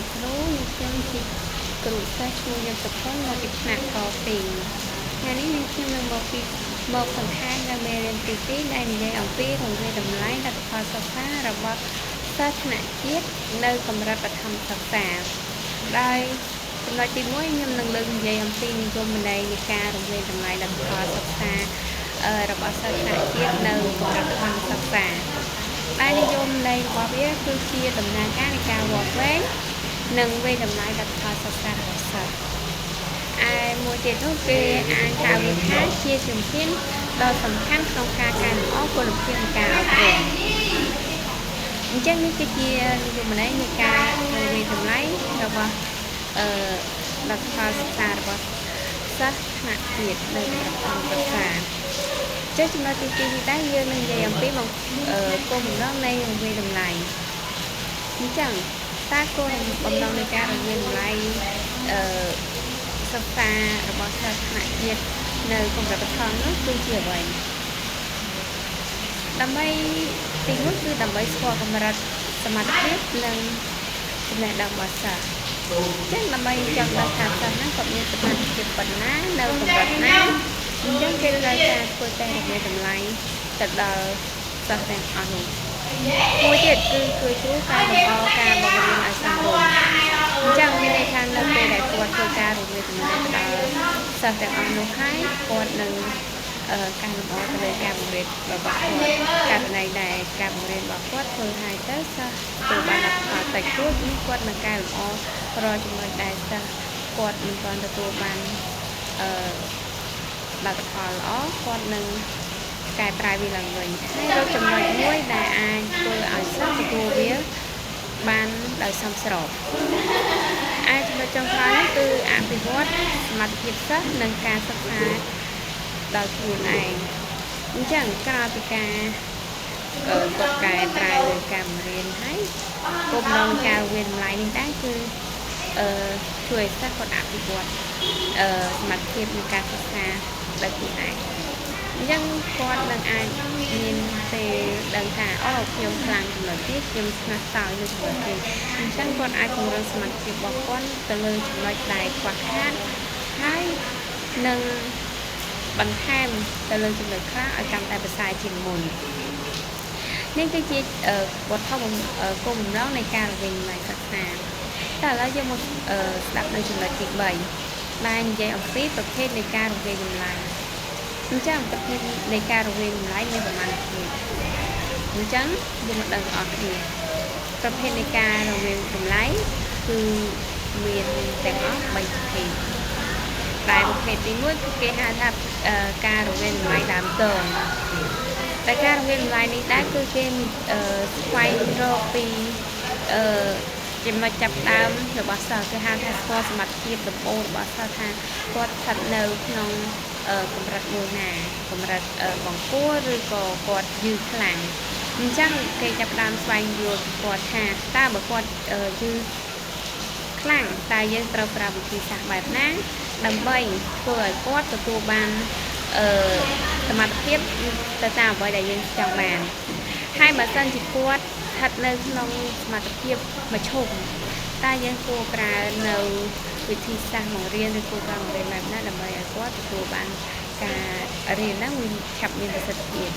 លោកគ្រូនាងខ្ញុំជាគ្រូសិស្សឈ្មោះយឹមសុខុនមកពីថ្នាក់ក2ថ្ងៃនេះនាងខ្ញុំនឹងមកពីមកសង្ខេបនៅមេរៀនទី2ដែលនិយាយអំពីរង្វាតម្លៃលទ្ធផលសិក្សារបស់សិស្សថ្នាក់ជាតិនៅកម្រិតបឋមសិក្សាដោយចំណុចទី1ខ្ញុំនឹងលើកនិយាយអំពីនិយមន័យនៃការរង្វាតម្លៃលទ្ធផលសិក្សារបស់សិស្សថ្នាក់ជាតិនៅកម្រិតបឋមសិក្សាដែលនិយមន័យរបស់វាគឺជាដំណើរការនៃការវាស់វែងនិងវាយតម្លៃលទ្ធផលសិក្សារបស់សិស្សឯមួយទៀតនោះគេអាចហៅវាថាជាជំហានដ៏សំខាន់ក្នុងការកែលម្អគុណភាពនៃការអប់រំអញ្ចឹងនេះគឺជានិយមន័យនៃការវាយតម្លៃរបស់លទ្ធផលសិក្សារបស់សិស្សថ្នាក់ជាតិនៅកម្រិតបឋមសិក្សាចុះចំណុចទី2នេះដែរយើងនឹងនិយាយអំពីគោលបំណងនៃរង្វាយតម្លៃអញ្ចឹងតើគោលបំណងនៃការរង្វាយតម្លៃអឺសិក្សារបស់សិស្សថ្នាក់ជាតិនៅកម្រិតបឋមនោះគឺជាអ្វីដើម្បីទី1គឺដើម្បីស្គាល់កម្រិតសមត្ថភាពនិងចំណេះដឹងរបស់សិស្សអញ្ចឹងដើម្បីចង់ដឹងថាសិស្សហ្នឹងគាត់មានសមត្ថភាពប៉ុណ្ណានៅកម្រិតណាអញ្ចឹងគេត្រូវការធ្វើតេស្តរវាយតម្លៃទៅដល់សិស្សទាំងអស់នោះមួយទៀតគឺជួយគ្រូកែលម្អការបង្រៀនឲ្យសមរម្យអញ្ចឹងមានន័យថានៅពេលដែលគាត់ធ្វើការរវាយតម្លៃទៅដល់សិស្សទាំងអស់នោះហើយគាត់នឹងកែលម្អទៅលើការបង្រៀនរបស់គាត់ករណីដែលការបង្រៀនរបស់គាត់ធ្វើឲ្យទៅសិស្សទទួលបានលទ្ធផលតិចតួចនេះគាត់នឹងកែលម្អរាល់ចំណុចដែលសិស្សគាត់មិនទាន់ទទួលបានលទ្ធផលល្អគាត់នឹងកែប្រែវាឡើងវិញហើយរកចំណុចមួយដែលអាចធ្វើឲ្យសិស្សទទួលវាបានដោយសមស្របឯចំណុចចុងក្រោយនេះគឺអភិវឌ្ឍសមត្ថភាពសិស្សនិងការសិក្សាដោយខ្លួនឯងអញ្ចឹងក្រៅពីការគាត់កែប្រែលើការបង្រៀនហើយគោលបំណងការវាយតម្លៃនេះដែរគឺជួយឲ្យសិស្សគាត់អភិវឌ្ឍសមត្ថភាពនៃការសិក្សាដោយខ្លួនឯងអញ្ចឹងគាត់នឹងអាចមានពេលដឹងថាអូខ្ញុំខ្លាំងចំណុចនេះខ្ញុំស្នះសោយនៅចំណុចនេះអញ្ចឹងគាត់អាចពង្រឹងសមត្ថភាពរបស់គាត់ទៅលើចំណុចដែលខ្វះខាតហើយនឹងបន្ថែមទៅលើចំណុចខ្លះឲ្យកាន់តែប្រសើរជាងមុននេះគឺជាវត្ថុគោលបំណងនៃការរវិញតម្លៃសិក្សាតែឥឡូវយើងមកស្ដាប់នៅចំណុចទី3ដែលនិយាយអំពីប្រភេទនៃការរវាយតម្លៃអញ្ចឹងប្រភេទនៃការរវាយតម្លៃមានប្រមាណប្រភេទអញ្ចឹងយើងមកដឹងទាំងអស់គ្នាប្រភេទនៃការរវាយតម្លៃគឺមានទាំងអស់3ប្រភេទតែប្រភេទទី1គឺគេហៅថាការរវាយតម្លៃដើមទងតែការរវាយតម្លៃនេះដែរគឺគេស្វែងរកពីចំណុចចាប់ដើមរបស់សិស្សគេហៅថាស្គាល់សមត្ថភាពដំបូងរបស់សិស្សថាគាត់ស្ថិតនៅក្នុងកម្រិតមួយណាកម្រិតបង្គួរឬក៏គាត់យឺខ្លាំងអញ្ចឹងគេចាប់ដើមស្វែងយល់ពីគាត់ថាតើបើគាត់យឺខ្លាំងតើយើងត្រូវប្រើវិធីសាស្ត្របែបណាដើម្បីធ្វើឲ្យគាត់ទទួលបានសមត្ថភាពទៅតាមអ្វីដែលយើងចង់បានហើយបើសិនជាគាត់ស្ថិតនៅក្នុងសមត្ថភាពមធ្យមតើយើងគួរប្រើនៅវិធីសាស្ត្របង្រៀនឬគួរការបង្រៀនបែបណាដើម្បីឲ្យគាត់ទទួលបានការរៀនហ្នឹងវាឆាប់មានប្រសិទ្ធភាព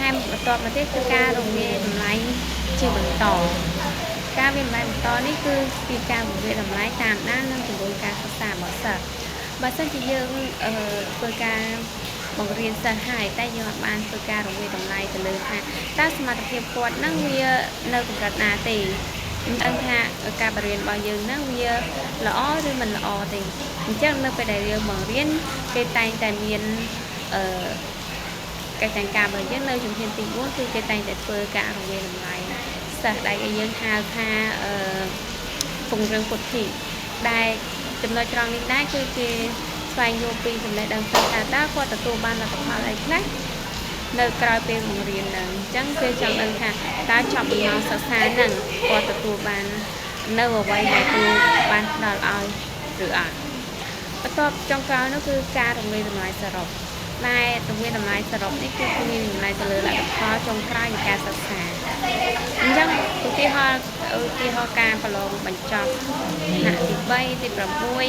ឯបន្ទាប់មកទៀតគឺការរងាយតម្លៃជាបន្តការវាយតម្លៃបន្តនេះគឺជាការវាយតម្លៃតាមដាននិងជំរុញការសិក្សារបស់សិស្សបើសិនជាយើងធ្វើការបង្រៀនសិស្សហើយតែយើងអត់បានធ្វើការរវាយតម្លៃទៅលើថាតើសមត្ថភាពគាត់នឹងវានៅកម្រិតណាទេមិនដឹងថាការបង្រៀនរបស់យើងហ្នឹងវាល្អឬមិនល្អទេអញ្ចឹងនៅពេលដែលយើងបង្រៀនគេតែងតែមានកិច្ចតែងការរបស់យើងនៅជំហានទី4គឺគេតែងតែធ្វើការរវាយតម្លៃសិស្សដែលយើងហៅថាពង្រឹងពុទ្ធិដែលចំណុចត្រង់នេះដែរគឺគេស្វែងយល់ពីចំណេះដឹងសិស្សថាតើគាត់ទទួលបានលទ្ធផលអីខ្លះនៅក្រោយពេលបង្រៀនហ្នឹងអញ្ចឹងគេចង់ដឹងថាតើចប់បំណងសិក្សាហ្នឹងគាត់ទទួលបាននៅអ្វីដែលគ្រូបានផ្ដល់ឲ្យឬអត់បន្ទាប់ចុងក្រោយនោះគឺការរំលាយតម្លៃសរុបដែលរំលាយតម្លៃសរុបនេះគឺមានតម្លៃទៅលើលទ្ធផលចុងក្រោយនៃការសិក្សាអញ្ចឹង ទាហរណ៍ឧទាហរណ៍ការប្រឡងបញ្ចប់ថ្នាក់ទី3ទី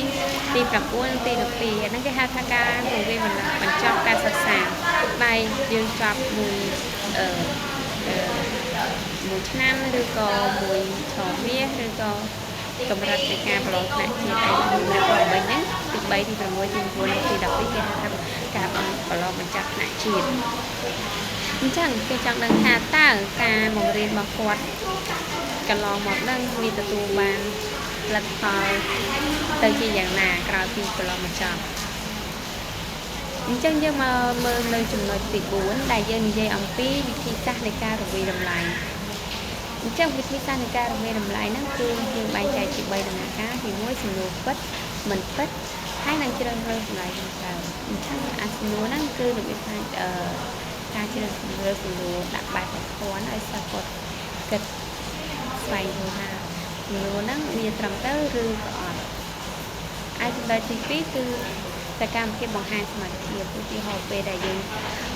6ទី9ទី12អាហ្នឹងគេហៅថាការរវាយបញ្ចប់ការសិក្សាបែរយើងចប់មួយអឺមួយឆ្នាំឬក៏មួយឆមាសឬក៏កម្រិតនៃការប្រឡងថ្នាក់ជាតិអីនៅ8ហ្នឹងទី3ទី6ទី9ទី12គេហៅថាការប្រឡងបញ្ចប់ថ្នាក់ជាតិអញ្ចឹងគេចង់ដឹងថាតើការបង្រៀនរបស់គាត់កន្លងមកហ្នឹងវាទទួលបានលទ្ធផលទៅជាយ៉ាងណាក្រោយពីប្រឡងបញ្ចប់អញ្ចឹងយើងមកមើលនៅចំណុចទី4ដែលយើងនិយាយអំពីវិធីសាស្ត្រនៃការរវាយតម្លៃអញ្ចឹងវិធីសាស្ត្រនៃការរវាយតម្លៃហ្នឹងគឺយើងបែងចែកជា3ដំណាក់កាលទី1សំណួរពិតមិនពិតហើយនឹងជ្រើសរើសចម្លើយត្រឹមត្រូវអញ្ចឹងអាសំណួរហ្នឹងគឺរបៀបថាការជ្រើសរើសសំណួរដាក់បែបប្រព័ន្ធឲ្យសិស្សគាត់គិតស្វែងយល់ថាសំណួរហ្នឹងវាត្រឹមត្រូវឬក៏អត់ឯចំណុចទី2គឺសកម្មភាពបង្ហាញសមត្ថភាពឧទាហរណ៍ពេលដែលយើង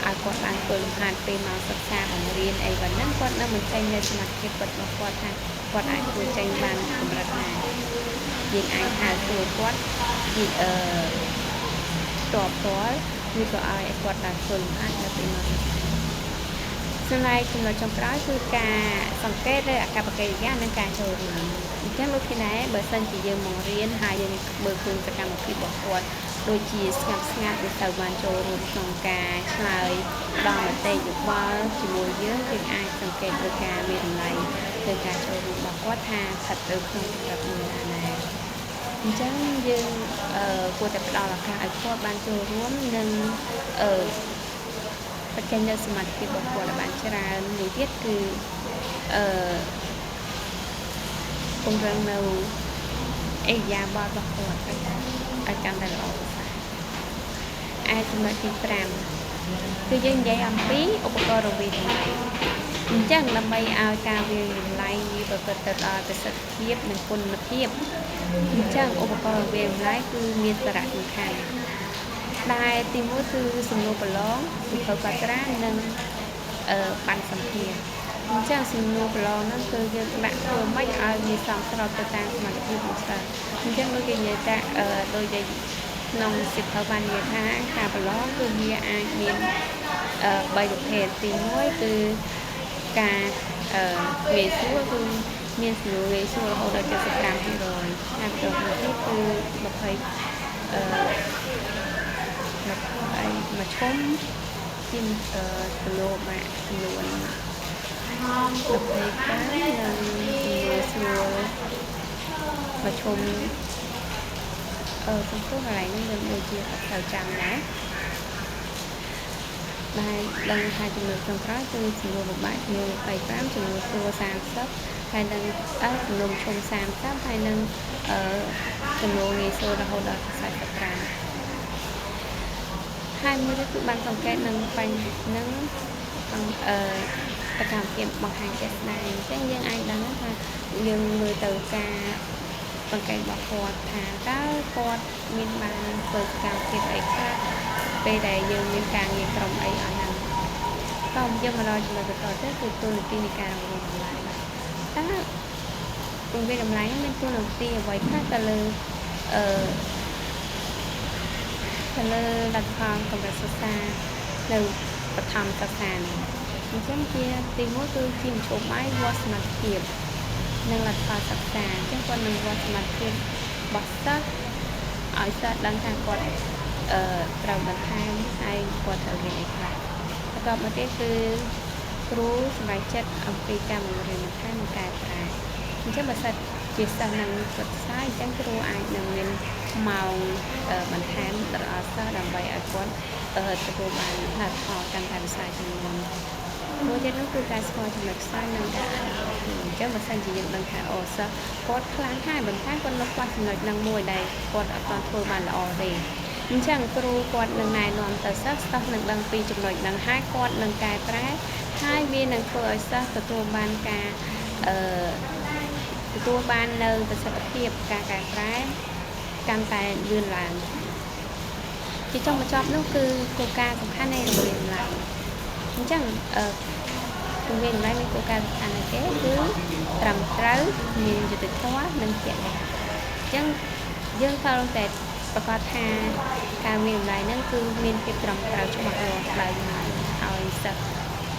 ឲ្យគាត់បានធ្វើលំហាត់ពេលមកសិក្សាបង្រៀនអីប៉ុណ្ណឹងគាត់នៅមិនចេញនៅសមត្ថភាពពិតរបស់គាត់ថាគាត់អាចធ្វើចេញបានកម្រិតណាយើងអាចហៅសួរគាត់ពីតបផ្ទាល់ឬក៏ឲ្យគាត់បានធ្វើលំហាត់នៅពេលមកសិក្សាសម្រាប់ចំណុចចុងក្រោយគឺការសង្កេតលើអាកប្បកិរិយានិងការចូលរួមអញ្ចឹងដូចគ្នាដែរបើសិនជាយើងមករៀនហើយយើងមើលឃើញសកម្មភាពរបស់គាត់ដូចជាស្ងាត់ស្ងាត់ឬទៅបានចូលរួមក្នុងការឆ្លើយផ្ដល់មតិយោបល់ជាមួយយើងយើងអាចសង្កេតលើការមានតម្លៃលើការចូលរួមរបស់គាត់ថាស្ថិតនៅក្នុងកម្រិតមួយណាដែរអញ្ចឹងយើងគួរតែផ្ដល់ឱកាសឲ្យគាត់បានចូលរួមនិងបញ្ចេញនៅសមត្ថភាពរបស់គាត់ឲ្យបានច្រើនមួយទៀតគឺពង្រឹងនៅឥរិយាបថរបស់គាត់ឲ្យកាន់តែល្អប្រសើរឯចំណុចទី5គឺយើងនិយាយអំពីឧបករណ៍រវាយតម្លៃអញ្ចឹងដើម្បីឲ្យការវាយតម្លៃវាប្រព្រឹត្តទៅដោយប្រសិទ្ធភាពនិងគុណភាពអញ្ចឹងឧបករណ៍រវាយតម្លៃគឺមានសារៈសំខាន់ដែលទី1គឺសំណួរប្រឡងសៀវភៅកត់ត្រានិងបានសម្ភារអញ្ចឹងសំណួរប្រឡងហ្នឹងគឺយើងដាក់ធ្វើម៉េចឲ្យវាសមស្របទៅតាមសមត្ថភាពរបស់សិស្សអញ្ចឹងដូចគេនិយាយថាដូចដែលក្នុងសៀវភៅបាននិយាយថាការប្រឡងគឺវាអាចមាន3ប្រភេទទី1គឺការងាយស្រួលគឺមានសំណួរងាយស្រួលរហូតដល់75%ហើយបន្តមកទៀតគឺ20មធ្យមជាសំណួរបាក់ចំនួន25និងសំណួរស្រួលមធ្យមសំទោសកន្លែងនេះខ្ញុំដូចជាអត់សូវចាំដែរដែលដឹងថាចំនួនចុងក្រោយគឺចំនួនពិបាកចំនួន25ចំនួនស្រួល30ហើយនឹងចំនួនមធ្យម30ហើយនឹងចំនួនងាយស្រួលរហូតដល់45ហើយមួយទៀតគឺបានសង្កេតនឹងបញ្ហានឹងសកម្មភាពបង្ហាញជាក់ស្ដែងអញ្ចឹងយើងអាចដឹងថាយើងមើលទៅការសង្កេតរបស់គាត់ថាតើគាត់មានបានធ្វើសកម្មភាពអីខ្លះពេលដែលយើងមានការងារក្រុមអីអស់ហ្នឹងតោះយើងមកដល់ចំណុចបន្តទៅគឺតួនាទីនៃការរំលងតម្លៃតើរំលងតម្លៃមានតួនាទីអ្វីខ្លះទៅលើទៅលើលទ្ធផលកម្រិតសិក្សានៅបឋមសិក្សានេះអញ្ចឹងជាទី1គឺជាមធ្យោបាយវាស់សមត្ថភាពនិងលទ្ធផលសិក្សាអញ្ចឹងគាត់នឹងវាស់សមត្ថភាពរបស់សិស្សឲ្យសិស្សដឹងថាគាត់ត្រូវបន្ថែមហើយគាត់ត្រូវរៀនអីខ្លះបន្ទាប់មកទៀតគឺគ្រូសម្រេចចិត្តអំពីការបង្រៀនបន្ថែមនិងកែប្រែអញ្ចឹងបើសិនជាសិស្សនឹងសិក្សាអញ្ចឹងគ្រូអាចនឹងមានម៉ោងបន្ថែមដល់សិស្សដើម្បីឲ្យគាត់ទទួលបានលទ្ធផលកាន់តែប្រសើរជាងមុនមួយទៀតនោះគឺការស្គាល់ចំណុចខ្សោយនិងការអនុវត្តខ្លួនអញ្ចឹងបើសិនជាយើងដឹងថាអូសិស្សគាត់ខ្លាំងហើយប៉ុន្តែគាត់នៅខ្វះចំណុចនឹងមួយដែលគាត់អត់ទាន់ធ្វើបានល្អទេអញ្ចឹងគ្រូគាត់នឹងណែនាំទៅសិស្សសិស្សនឹងដឹងពីចំណុចហ្នឹងហើយគាត់នឹងកែប្រែហើយវានឹងធ្វើឲ្យសិស្សទទួលបានការទទួលបាននៅប្រសិទ្ធភាពការកែប្រែកាន់តែលឿនឡើងជាចុងបញ្ចប់នោះគឺគោលការណ៍សំខាន់នៃរំលាយតម្លៃអញ្ចឹងរំលាយតម្លៃមានគោលការណ៍សំខាន់អីគេគឺ ត្រឹមត្រូវមានយុត្តិធម៌និងជាក់លាក់អញ្ចឹងយើងត្រូវតែប្រកាសថាការវាយតម្លៃហ្នឹងគឺមានភាពត្រឹមត្រូវច្បាស់លាស់ដោយឲ្យសិស្ស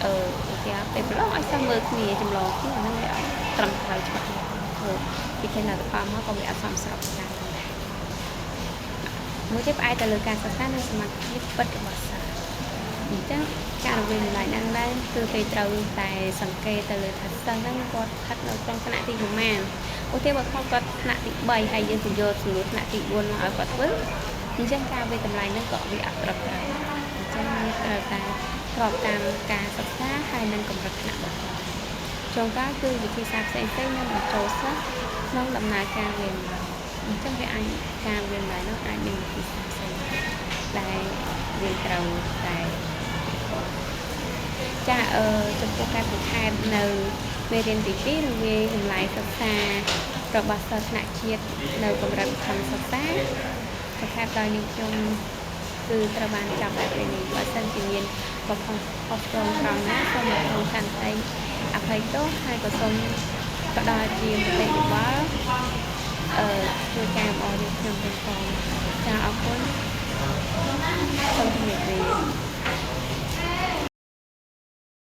អឺឧទាហរណ៍ពេលប្រឡងឲ្យសិស្សមើលគ្នាចម្លងគ្នាអាហ្នឹងវាអត់ត្រឹមត្រូវច្បាស់លាស់ព្រោះពីចេញលទ្ធផលមកក៏វាអត់សមស្របតាមដែរមួយទៀតផ្អែកទៅលើការសិក្សានិងសមត្ថភាពពិតរបស់សិស្សអញ្ចឹងការវាយតម្លៃហ្នឹងដែរគឺគេត្រូវតែសង្កេតទៅលើថាសិស្សហ្នឹងគាត់ស្ថិតនៅក្នុងថ្នាក់ទីប៉ុន្មានឧទាហរណ៍បើគាត់ថ្នាក់ទី3ហើយយើងពន្យល់សំណួរថ្នាក់ទី4មកឲ្យគាត់ធ្វើអញ្ចឹងការវាយតម្លៃហ្នឹងក៏វាអត់ត្រឹមត្រូវអញ្ចឹងត្រូវតែស្របតាមការសិក្សាហើយនិងកម្រិតថ្នាក់របស់គាត់ចុងក្រោយគឺវិធីសាស្ត្រផ្សេងៗនឹងបញ្ចូលសិស្សក្នុងដំណើរការវាយតម្លៃអញ្ចឹងវាអាចការវាយតម្លៃនោះអាចមានវិធីសាស្ត្រផ្សេងដែលយើងត្រូវតែចាអឺចំពោះការសង្ខេបនៅមេរៀនទី2រវាយតម្លៃសិក្សារបស់សិស្សថ្នាក់ជាតិនៅកម្រិតបឋមសិក្សាសង្ខេបដោយនាងខ្ញុំគឺត្រូវបានចាប់បែបនេះបើសិនជាមានកំហុសខុសឆ្គងត្រង់ណាសូមអធិស្ឋានអភ័យទោសហើយក៏សូមផ្ដល់ជាមតិយោបល់អឺជួយកែលម្អនាងខ្ញុំទាំងផងចាអរគុណសូមជម្រាបលា។